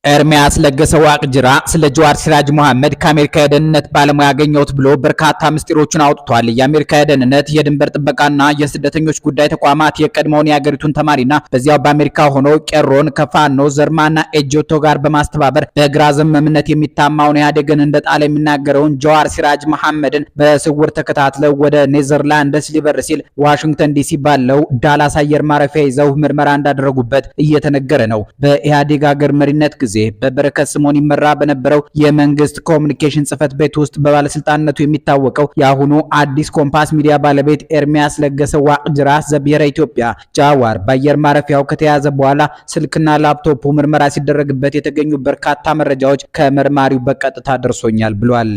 ኤርሚያስ ለገሰ ዋቅጅራ ስለ ጀዋር ሲራጅ መሐመድ ከአሜሪካ የደህንነት ባለሙያ ያገኘሁት ብሎ በርካታ ምስጢሮችን አውጥቷል። የአሜሪካ የደህንነት፣ የድንበር ጥበቃና የስደተኞች ጉዳይ ተቋማት የቀድሞውን የአገሪቱን ተማሪና በዚያው በአሜሪካ ሆኖ ቄሮን ከፋኖ ዘርማና ኤጀቶ ጋር በማስተባበር በግራ ዘመምነት የሚታማውን ኢህአዴግን እንደጣለ የሚናገረውን ጀዋር ሲራጅ መሐመድን በስውር ተከታትለው ወደ ኔዘርላንድስ ሊበር ሲል ዋሽንግተን ዲሲ ባለው ዳላስ አየር ማረፊያ ይዘው ምርመራ እንዳደረጉበት እየተነገረ ነው። በኢህአዴግ አገር መሪነት ጊዜ በበረከት ስምኦን ይመራ በነበረው የመንግስት ኮሚኒኬሽን ጽህፈት ቤት ውስጥ በባለስልጣንነቱ የሚታወቀው የአሁኑ አዲስ ኮምፓስ ሚዲያ ባለቤት ኤርሚያስ ለገሰ ዋቅጅራ ዘብሔረ ኢትዮጵያ ጃዋር በአየር ማረፊያው ከተያዘ በኋላ ስልክና ላፕቶፑ ምርመራ ሲደረግበት የተገኙ በርካታ መረጃዎች ከመርማሪው በቀጥታ ደርሶኛል ብሏል።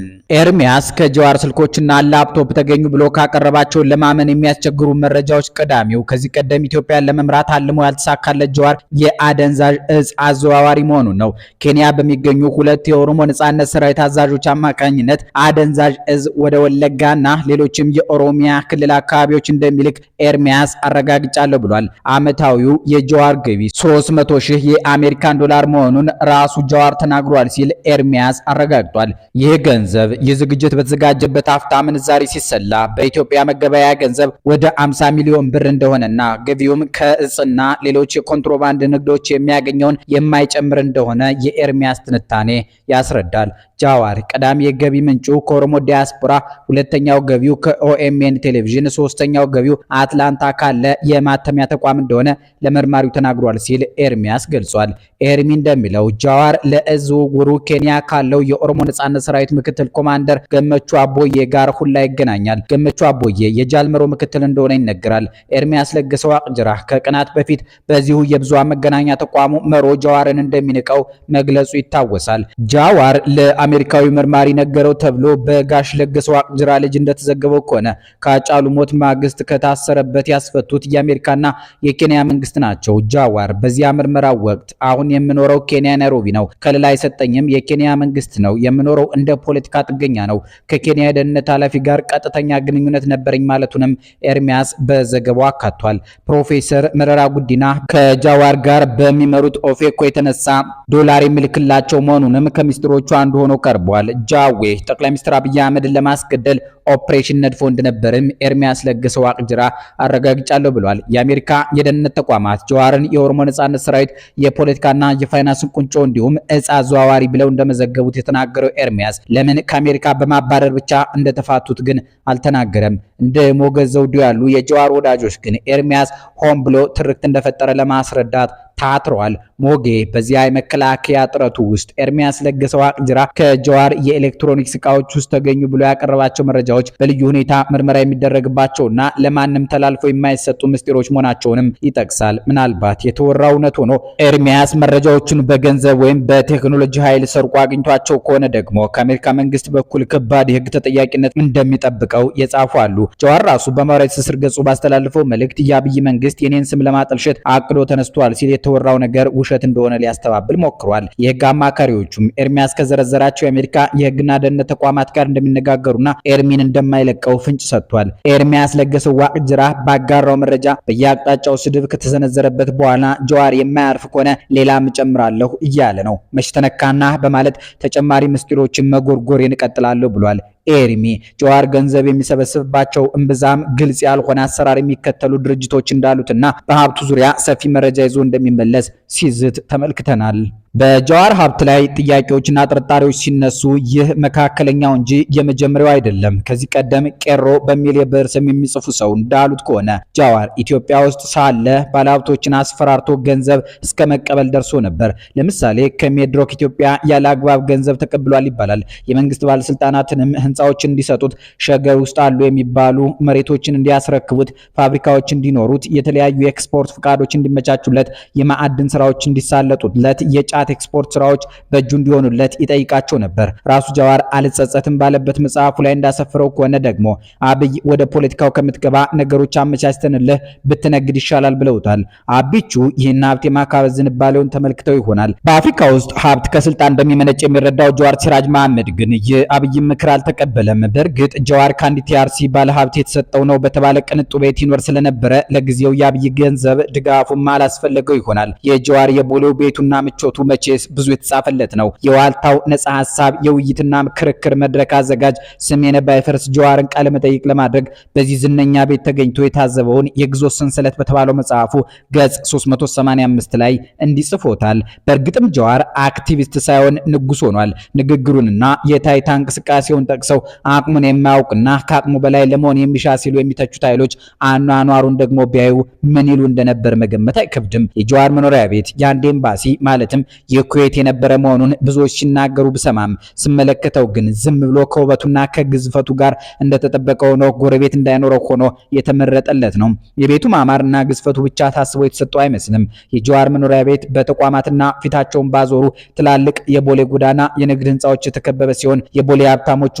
ኤርሚያስ ከጀዋር ስልኮችና ላፕቶፕ ተገኙ ብሎ ካቀረባቸው ለማመን የሚያስቸግሩ መረጃዎች ቀዳሚው ከዚህ ቀደም ኢትዮጵያን ለመምራት አልሞ ያልተሳካለት ጀዋር የአደንዛዥ እጽ አዘዋዋሪ መሆኑን ነው። ኬንያ በሚገኙ ሁለት የኦሮሞ ነጻነት ሰራዊት አዛዦች አማካኝነት አደንዛዥ እጽ ወደ ወለጋና ሌሎችም የኦሮሚያ ክልል አካባቢዎች እንደሚልክ ኤርሚያስ አረጋግጫለሁ ብሏል። አመታዊው የጀዋር ገቢ 300 ሺህ የአሜሪካን ዶላር መሆኑን ራሱ ጀዋር ተናግሯል ሲል ኤርሚያስ አረጋግጧል። ይህ ገንዘብ ይህ ዝግጅት በተዘጋጀበት አፍታ ምንዛሪ ሲሰላ በኢትዮጵያ መገበያያ ገንዘብ ወደ 50 ሚሊዮን ብር እንደሆነና ገቢውም ከእጽና ሌሎች የኮንትሮባንድ ንግዶች የሚያገኘውን የማይጨምር እንደሆነ የኤርሚያስ ትንታኔ ያስረዳል። ጃዋር ቀዳሚ የገቢ ምንጩ ከኦሮሞ ዲያስፖራ፣ ሁለተኛው ገቢው ከኦኤምኤን ቴሌቪዥን፣ ሶስተኛው ገቢው አትላንታ ካለ የማተሚያ ተቋም እንደሆነ ለመርማሪው ተናግሯል ሲል ኤርሚያስ ገልጿል። ኤርሚ እንደሚለው ጃዋር ለእጽ ዝውውሩ ኬንያ ካለው የኦሮሞ ነጻነት ሰራዊት ምክትል ኮማንደር ገመቹ አቦዬ ጋር ሁላ ይገናኛል። ገመቹ አቦዬ የጃልመሮ ምክትል እንደሆነ ይነገራል። ኤርሚያስ ለገሰ ዋቅጅራ ከቀናት በፊት በዚሁ የብዙሃን መገናኛ ተቋሙ መሮ ጃዋርን እንደሚንቀው መግለጹ ይታወሳል። ጃዋር ለአሜሪካዊ መርማሪ ነገረው ተብሎ በጋሽ ለገሰ ዋቅጅራ ልጅ እንደተዘገበው ከሆነ ከሃጫሉ ሞት ማግስት ከታሰረበት ያስፈቱት የአሜሪካና የኬንያ መንግስት ናቸው። ጃዋር በዚያ ምርመራ ወቅት አሁን የምኖረው ኬንያ ናይሮቢ ነው፣ ከለላ የሰጠኝም የኬንያ መንግስት ነው። የምኖረው እንደ ፖለቲካ ጥገኛ ነው። ከኬንያ የደህንነት ኃላፊ ጋር ቀጥተኛ ግንኙነት ነበረኝ ማለቱንም ኤርሚያስ በዘገባው አካቷል። ፕሮፌሰር መረራ ጉዲና ከጃዋር ጋር በሚመሩት ኦፌኮ የተነሳ ዶላር የሚልክላቸው መሆኑንም ከሚስጥሮቹ አንዱ ሆኖ ቀርቧል። ጃዌ ጠቅላይ ሚኒስትር አብይ አህመድን ለማስገደል ኦፕሬሽን ነድፎ እንደነበርም ኤርሚያስ ለገሰ ዋቅጅራ አረጋግጫለሁ ብሏል። የአሜሪካ የደህንነት ተቋማት ጀዋርን የኦሮሞ ነጻነት ሰራዊት የፖለቲካና የፋይናንስን ቁንጮ እንዲሁም እጽ አዘዋዋሪ ብለው እንደመዘገቡት የተናገረው ኤርሚያስ ለምን ከአሜሪካ በማባረር ብቻ እንደተፋቱት ግን አልተናገረም። እንደ ሞገስ ዘውዱ ያሉ የጀዋር ወዳጆች ግን ኤርሚያስ ሆን ብሎ ትርክት እንደፈጠረ ለማስረዳት ታትረዋል። ሞጌ በዚያ የመከላከያ ጥረቱ ውስጥ ኤርሚያስ ለገሰ ዋቅጅራ ከጀዋር የኤሌክትሮኒክስ እቃዎች ውስጥ ተገኙ ብሎ ያቀረባቸው መረጃዎች በልዩ ሁኔታ ምርመራ የሚደረግባቸውና ለማንም ተላልፎ የማይሰጡ ምስጢሮች መሆናቸውንም ይጠቅሳል። ምናልባት የተወራው እውነት ሆኖ ኤርሚያስ መረጃዎቹን በገንዘብ ወይም በቴክኖሎጂ ኃይል ሰርቆ አግኝቷቸው ከሆነ ደግሞ ከአሜሪካ መንግስት በኩል ከባድ የህግ ተጠያቂነት እንደሚጠብቀው የጻፉ አሉ። ጀዋር ራሱ በማህበራዊ ትስስር ገጹ ባስተላለፈው መልእክት የአብይ መንግስት የኔን ስም ለማጠልሸት አቅዶ ተነስቷል ሲል የተወራው ነገር ውሸት እንደሆነ ሊያስተባብል ሞክሯል። የህግ አማካሪዎቹም ኤርሚያስ ከዘረዘራቸው የአሜሪካ የህግና ደህንነት ተቋማት ጋር እንደሚነጋገሩና ኤርሚን እንደማይለቀው ፍንጭ ሰጥቷል። ኤርሚያስ ለገሰ ዋቅጅራ ባጋራው መረጃ በየአቅጣጫው ስድብ ከተሰነዘረበት በኋላ ጀዋር የማያርፍ ከሆነ ሌላም እጨምራለሁ እያለ ነው። መች ተነካና በማለት ተጨማሪ ምስጢሮችን መጎርጎሬን እቀጥላለሁ ብሏል። ኤርሚ ጀዋር ገንዘብ የሚሰበስብባቸው እምብዛም ግልጽ ያልሆነ አሰራር የሚከተሉ ድርጅቶች እንዳሉትና በሀብቱ ዙሪያ ሰፊ መረጃ ይዞ እንደሚመለስ ሲዝት ተመልክተናል። በጀዋር ሀብት ላይ ጥያቄዎችና ጥርጣሬዎች ሲነሱ ይህ መካከለኛው እንጂ የመጀመሪያው አይደለም። ከዚህ ቀደም ቄሮ በሚል የብዕር ስም የሚጽፉ ሰው እንዳሉት ከሆነ ጃዋር ኢትዮጵያ ውስጥ ሳለ ባለሀብቶችን አስፈራርቶ ገንዘብ እስከ መቀበል ደርሶ ነበር። ለምሳሌ ከሜድሮክ ኢትዮጵያ ያለ አግባብ ገንዘብ ተቀብሏል ይባላል። የመንግስት ባለስልጣናትንም ህንፃዎችን እንዲሰጡት፣ ሸገር ውስጥ አሉ የሚባሉ መሬቶችን እንዲያስረክቡት፣ ፋብሪካዎች እንዲኖሩት፣ የተለያዩ የኤክስፖርት ፍቃዶች እንዲመቻቹለት፣ የማዕድን ስራዎች እንዲሳለጡለት፣ የጫት ኤክስፖርት ስራዎች በእጁ እንዲሆኑለት ይጠይቃቸው ነበር። ራሱ ጃዋር አልጸጸትም ባለበት መጽሐፉ ላይ እንዳሰፈረው ከሆነ ደግሞ አብይ ወደ ፖለቲካው ከምትገባ ነገሮች አመቻችተንልህ ብትነግድ ይሻላል ብለውታል። አቢቹ ይህን ሀብት የማካበት ዝንባሌውን ተመልክተው ይሆናል። በአፍሪካ ውስጥ ሀብት ከስልጣን እንደሚመነጭ የሚረዳው ጀዋር ሲራጅ መሐመድ ግን የአብይ ምክር አልተቀበለም። በእርግጥ ጀዋር ከአንዲት የአርሲ ባለሀብት የተሰጠው ነው በተባለ ቅንጡ ቤት ይኖር ስለነበረ ለጊዜው የአብይ ገንዘብ ድጋፉም አላስፈለገው ይሆናል። የጀዋር የቦሌው ቤቱና ምቾቱ መቼስ ብዙ የተጻፈለት ነው። የዋልታው ነጻ ሀሳብ የውይይትና ክርክር መድረክ አዘጋጅ ስሜነህ ባይፈርስ ጀዋርን ቃለ መጠይቅ ለማድረግ በዚህ ዝነኛ ቤት ተገኝቶ የታዘበውን የግዞት ሰንሰለት በተባለው መጽሐፉ ገጽ 385 ላይ እንዲህ ጽፎታል። በእርግጥም ጀዋር አክቲቪስት ሳይሆን ንጉስ ሆኗል። ንግግሩንና የታይታ እንቅስቃሴውን ጠቅሰው አቅሙን የማያውቅና ከአቅሙ በላይ ለመሆን የሚሻ ሲሉ የሚተቹት ኃይሎች አኗኗሩን ደግሞ ቢያዩ ምን ይሉ እንደነበር መገመት አይከብድም። የጀዋር መኖሪያ ቤት የአንድ ኤምባሲ ማለትም የኩዌት የነበረ መሆኑን ብዙዎች ሲናገሩ ብሰማም ስመለከተው ግን ዝም ብሎ ከውበቱና ከግዝፈቱ ጋር እንደተጠበቀ ሆኖ ጎረቤት እንዳይኖረው ሆኖ የተመረጠለት ነው። የቤቱ ማማርና ግዝፈቱ ብቻ ታስቦ የተሰጠው አይመስልም። የጀዋር መኖሪያ ቤት በተቋማትና ፊታቸውን ባዞሩ ትላልቅ የቦሌ ጎዳና የንግድ ህንፃዎች የተከበበ ሲሆን የቦሌ ሀብታሞች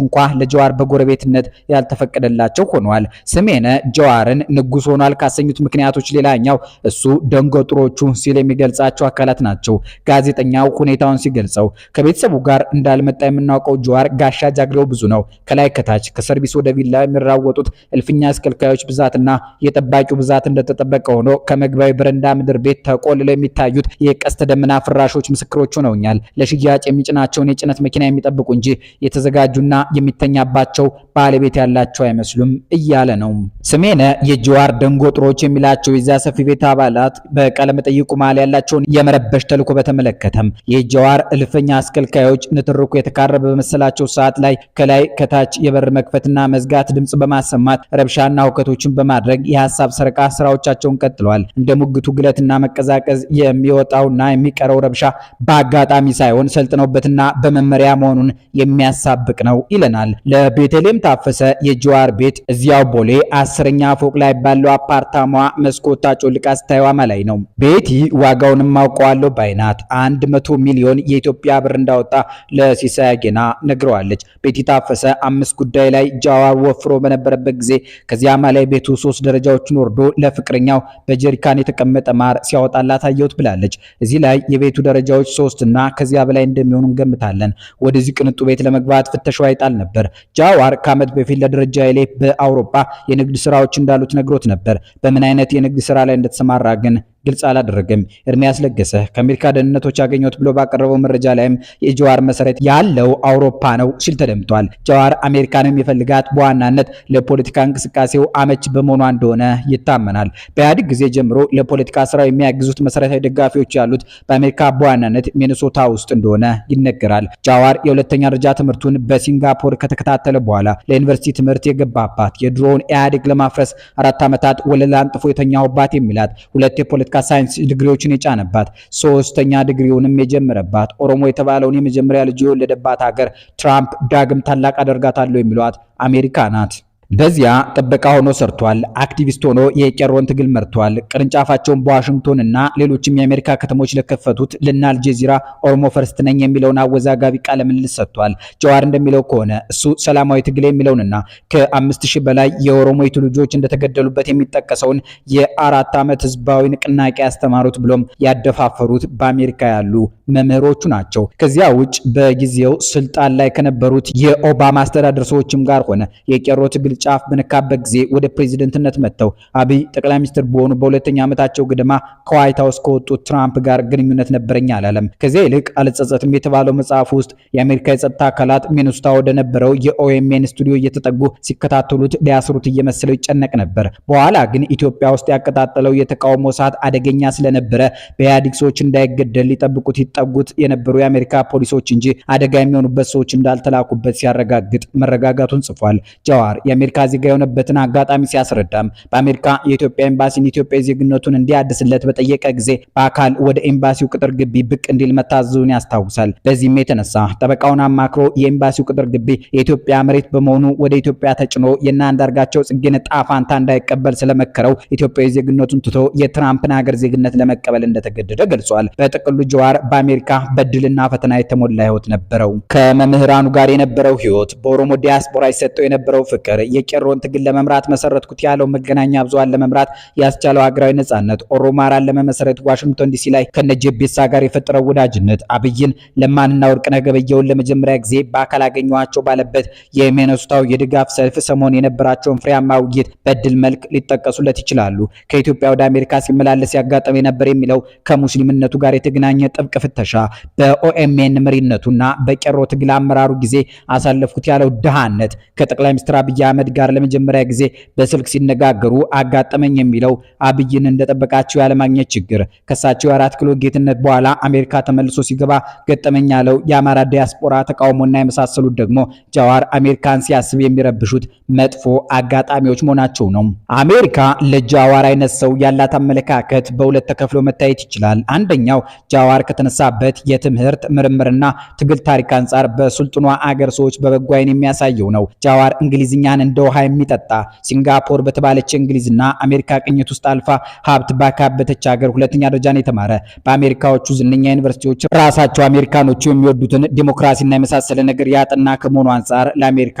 እንኳ ለጀዋር በጎረቤትነት ያልተፈቀደላቸው ሆኗል። ስሜነ ጀዋርን ንጉስ ሆኗል ካሰኙት ምክንያቶች ሌላኛው እሱ ደንገጥሮቹ ሲል የሚገልጻቸው አካላት ናቸው። ጋዜጠኛው ሁኔታውን ሲገልጸው ከቤተሰቡ ጋር እንዳልመጣ የምናውቀው ጀዋር ጋሻ ጃግሬው ብዙ ነው። ከላይ ከታች ከሰርቪስ ወደ ቪላ የሚራወጡት እልፍኛ አስከልካዮች ብዛትና የጠባቂው ብዛት እንደተጠበቀ ሆኖ ከመግቢያው በረንዳ ምድር ቤት ተቆልለው የሚታዩት የቀስተ ደመና ፍራሾች ምስክሮች ሆነውኛል። ለሽያጭ የሚጭናቸውን የጭነት መኪና የሚጠብቁ እንጂ የተዘጋጁና የሚተኛባቸው ባለቤት ያላቸው አይመስሉም እያለ ነው። ስሜነ የጀዋር ደንጎጥሮች የሚላቸው የዚያ ሰፊ ቤት አባላት በቃለመጠይቁ መሃል ያላቸውን የመረበሽ ተልዕኮ በተመለከተም የጀዋር እልፍኛ አስከልካዮች ንትርኩ የተቃረበ በመሰላቸው ሰዓት ላይ ከላይ ከታች የበር መክፈትና መዝጋት ድምጽ በማሰማት ረብሻና ሁከቶችን በማድረግ የሀሳብ ሰረቃ ስራዎቻቸውን ቀጥለዋል። እንደ ሙግቱ ግለትና መቀዛቀዝ የሚወጣውና የሚቀረው ረብሻ በአጋጣሚ ሳይሆን ሰልጥነውበትና በመመሪያ መሆኑን የሚያሳብቅ ነው ይለናል። ለቤተልሔም ታፈሰ የጀዋር ቤት እዚያው ቦሌ 10ኛ ፎቅ ላይ ባለው አፓርታማ መስኮት አጮልቃ ስታየው አማላይ ነው። ቤቲ ዋጋውንም አውቀዋለሁ ባይናት 100 ሚሊዮን የኢትዮጵያ ብር እንዳወጣ ለሲሳይ አጌና ነግረዋለች። ቤቲ ታፈሰ 5 ጉዳይ ላይ ጃዋር ወፍሮ በነበረበት ጊዜ ከዚያ አማላይ ቤቱ 3 ደረጃዎችን ወርዶ ለፍቅረኛው በጀሪካን የተቀመጠ ማር ሲያወጣላት አየሁት ብላለች። እዚህ ላይ የቤቱ ደረጃዎች 3 እና ከዚያ በላይ እንደሚሆኑ እንገምታለን። ወደዚህ ቅንጡ ቤት ለመግባት ፍተሻው አይጣል ነበር። ጃዋር ከዓመት በፊት ለደረጃ ኃይሌ በአውሮፓ የንግድ ስራዎች እንዳሉት ነግሮት ነበር። በምን አይነት የንግድ ስራ ላይ እንደተሰማራ ግን ግልጽ አላደረገም። ኤርሚያስ ለገሰ ከአሜሪካ ደህንነቶች ያገኘሁት ብሎ ባቀረበው መረጃ ላይም የጀዋር መሰረት ያለው አውሮፓ ነው ሲል ተደምጧል። ጀዋር አሜሪካን የሚፈልጋት በዋናነት ለፖለቲካ እንቅስቃሴው አመች በመሆኗ እንደሆነ ይታመናል። በኢህአዴግ ጊዜ ጀምሮ ለፖለቲካ ስራው የሚያግዙት መሰረታዊ ደጋፊዎች ያሉት በአሜሪካ በዋናነት ሚኒሶታ ውስጥ እንደሆነ ይነገራል። ጃዋር የሁለተኛ ደረጃ ትምህርቱን በሲንጋፖር ከተከታተለ በኋላ ለዩኒቨርሲቲ ትምህርት የገባባት የድሮውን ኢህአዴግ ለማፍረስ 4 ዓመታት ወለል አንጥፎ የተኛሁባት የሚላት 2 የፖለቲካ ሳይንስ ዲግሪዎችን የጫነባት 3ኛ ዲግሪውንም የጀመረባት ኦሮሞ የተባለውን የመጀመሪያ ልጅ የወለደባት ሀገር ትራምፕ ዳግም ታላቅ አደርጋታለሁ የሚሏት አሜሪካ ናት። በዚያ ጥበቃ ሆኖ ሰርቷል። አክቲቪስት ሆኖ የቄሮን ትግል መርቷል። ቅርንጫፋቸውን በዋሽንግቶን እና ሌሎችም የአሜሪካ ከተሞች ለከፈቱት ለእነ አልጀዚራ ኦሮሞ first ነኝ የሚለውን አወዛጋቢ ቃለ ምልልስ ሰጥቷል። ጀዋር እንደሚለው ከሆነ እሱ ሰላማዊ ትግል የሚለውንና ከ5000 በላይ የኦሮሞይቱ ልጆች እንደተገደሉበት የሚጠቀሰውን የ4 ዓመት ህዝባዊ ንቅናቄ ያስተማሩት ብሎም ያደፋፈሩት በአሜሪካ ያሉ መምህሮቹ ናቸው። ከዚያ ውጭ በጊዜው ስልጣን ላይ ከነበሩት የኦባማ አስተዳደር ሰዎችም ጋር ሆነ የቄሮ ትግል ጫፍ በነካበት ጊዜ ወደ ፕሬዚደንትነት መጥተው አብይ ጠቅላይ ሚኒስትር በሆኑ በሁለተኛ ዓመታቸው ገደማ ከዋይት ሀውስ ከወጡት ትራምፕ ጋር ግንኙነት ነበረኝ አላለም። ከዚያ ይልቅ አልጸጸትም የተባለው መጽሐፍ ውስጥ የአሜሪካ የጸጥታ አካላት ሚኒሶታ ወደ ነበረው የኦኤምኤን ስቱዲዮ እየተጠጉ ሲከታተሉት ሊያስሩት እየመሰለው ይጨነቅ ነበር። በኋላ ግን ኢትዮጵያ ውስጥ ያቀጣጠለው የተቃውሞ ሰዓት አደገኛ ስለነበረ በኢህአዴግ ሰዎች እንዳይገደል ሊጠብቁት ይጠጉት የነበሩ የአሜሪካ ፖሊሶች እንጂ አደጋ የሚሆኑበት ሰዎች እንዳልተላኩበት ሲያረጋግጥ መረጋጋቱን ጽፏል። ጃዋር የአሜሪካ ዜጋ የሆነበትን አጋጣሚ ሲያስረዳም በአሜሪካ የኢትዮጵያ ኤምባሲን ኢትዮጵያ ዜግነቱን እንዲያድስለት በጠየቀ ጊዜ በአካል ወደ ኤምባሲው ቅጥር ግቢ ብቅ እንዲል መታዘዙን ያስታውሳል። በዚህም የተነሳ ጠበቃውን አማክሮ የኤምባሲው ቅጥር ግቢ የኢትዮጵያ መሬት በመሆኑ ወደ ኢትዮጵያ ተጭኖ የእነ አንዳርጋቸው ጽጌን ዕጣ ፋንታ እንዳይቀበል ስለመከረው ኢትዮጵያዊ ዜግነቱን ትቶ የትራምፕን ሀገር ዜግነት ለመቀበል እንደተገደደ ገልጿል። በጥቅሉ ጀዋር በአሜሪካ በድልና ፈተና የተሞላ ህይወት ነበረው። ከመምህራኑ ጋር የነበረው ህይወት፣ በኦሮሞ ዲያስፖራ ይሰጠው የነበረው ፍቅር፣ የቄሮን ትግል ለመምራት መሰረትኩት ያለው መገናኛ ብዙሃን ለመምራት ያስቻለው ሀገራዊ ነጻነት፣ ኦሮማራን ለመመሰረት ዋሽንግተን ዲሲ ላይ ከነጀቤሳ ጋር የፈጠረው ወዳጅነት፣ አብይን ለማንና ወርቅነህ ገበየሁን ለመጀመሪያ ጊዜ በአካል አገኘኋቸው ባለበት የሚኔሶታው የድጋፍ ሰልፍ ሰሞን የነበራቸውን ፍሬያማ ውይይት በድል መልክ ሊጠቀሱለት ይችላሉ። ከኢትዮጵያ ወደ አሜሪካ ሲመላለስ ያጋጠመ ነበር የሚለው ከሙስሊምነቱ ጋር የተገናኘ ጥብቅ ፍተሻ፣ በኦኤምኤን መሪነቱና በቄሮ ትግል አመራሩ ጊዜ አሳለፍኩት ያለው ድሃነት፣ ከጠቅላይ ሚኒስትር አብይ አህመድ ጋር ለመጀመሪያ ጊዜ በስልክ ሲነጋገሩ አጋጠመኝ የሚለው አብይን እንደጠበቃቸው ያለማግኘት ችግር፣ ከሳቸው የአራት ኪሎ ጌትነት በኋላ አሜሪካ ተመልሶ ሲገባ ገጠመኝ ያለው የአማራ ዲያስፖራ ተቃውሞና የመሳሰሉት ደግሞ ጃዋር አሜሪካን ሲያስብ የሚረብሹት መጥፎ አጋጣሚዎች መሆናቸው ነው። አሜሪካ ለጃዋር አይነት ሰው ያላት አመለካከት በሁለት ተከፍሎ መታየት ይችላል። አንደኛው ጃዋር ከተነሳበት የትምህርት ምርምርና ትግል ታሪክ አንጻር በሱልጥኗ አገር ሰዎች በበጎ ዓይን የሚያሳየው ነው። ጃዋር እንግሊዝኛን እንደ ውሃ የሚጠጣ፣ ሲንጋፖር በተባለች እንግሊዝና አሜሪካ ቅኝት ውስጥ አልፋ ሀብት ባካበተች ሀገር ሁለተኛ ደረጃን የተማረ፣ በአሜሪካዎቹ ዝነኛ ዩኒቨርሲቲዎች ራሳቸው አሜሪካኖቹ የሚወዱትን ዲሞክራሲና የመሳሰለ ነገር ያጠና ከመሆኑ አንጻር ለአሜሪካ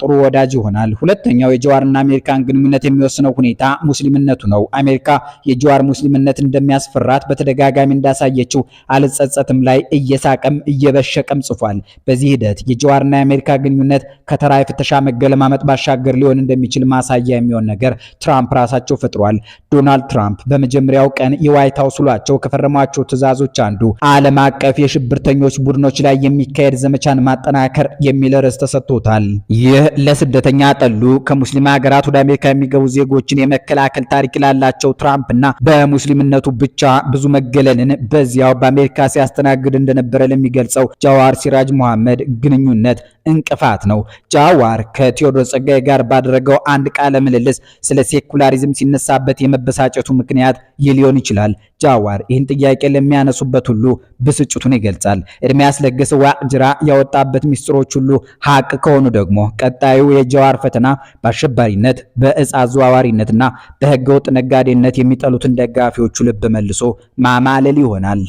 ጥሩ ወዳጅ ይሆናል። ሁለተኛው የጃዋርና አሜሪካን ግንኙነት የሚወስነው ሁኔታ ሙስሊምነቱ ነው። አሜሪካ የጃዋር ሙስሊምነት እንደሚያስፈራት በተደጋጋሚ እንዳሳየችው አልጸጸትም ላይ እየሳቀም እየበሸቀም ጽፏል። በዚህ ሂደት የጃዋርና የአሜሪካ ግንኙነት ከተራ የፍተሻ መገለማመጥ ባሻገር ሊሆን እንደሚችል ማሳያ የሚሆን ነገር ትራምፕ ራሳቸው ፈጥሯል። ዶናልድ ትራምፕ በመጀመሪያው ቀን የዋይት ሀውስ ውሏቸው ከፈረሟቸው ትዕዛዞች አንዱ ዓለም አቀፍ የሽብርተኞች ቡድኖች ላይ የሚካሄድ ዘመቻን ማጠናከር የሚል ርዕስ ተሰጥቶታል። ይህ ለስደተኛ ጠሉ ከሙስሊም ሀገራት ወደ አሜሪካ የሚገቡ ዜጎችን የመከላከል ታሪክ ላላቸው ትራምፕ እና በሙስሊምነቱ ብቻ ብዙ መገለልን በዚያው በአሜሪካ ሲያስተናግድ እንደነበረ ለሚገልጸው ጃዋር ሲራጅ መሐመድ ግንኙነት እንቅፋት ነው። ጃዋር ከቴዎድሮስ ጸጋዬ ጋር ባደረገው አንድ ቃለ ምልልስ ስለ ሴኩላሪዝም ሲነሳበት የመበሳጨቱ ምክንያት ይህ ሊሆን ይችላል። ጃዋር ይህን ጥያቄ ለሚያነሱበት ሁሉ ብስጭቱን ይገልጻል። ኤርሚያስ ለገሰ ዋቅጅራ ያወጣበት ሚስጥሮች ሁሉ ሀቅ ከሆኑ ደግሞ ቀጣዩ የጃዋር ፈተና በአሸባሪነት፣ በእጽ አዘዋዋሪነትና በህገወጥ ነጋዴነት የሚጠሉትን ደጋፊዎቹ ልብ መልሶ ማማለል ይሆናል።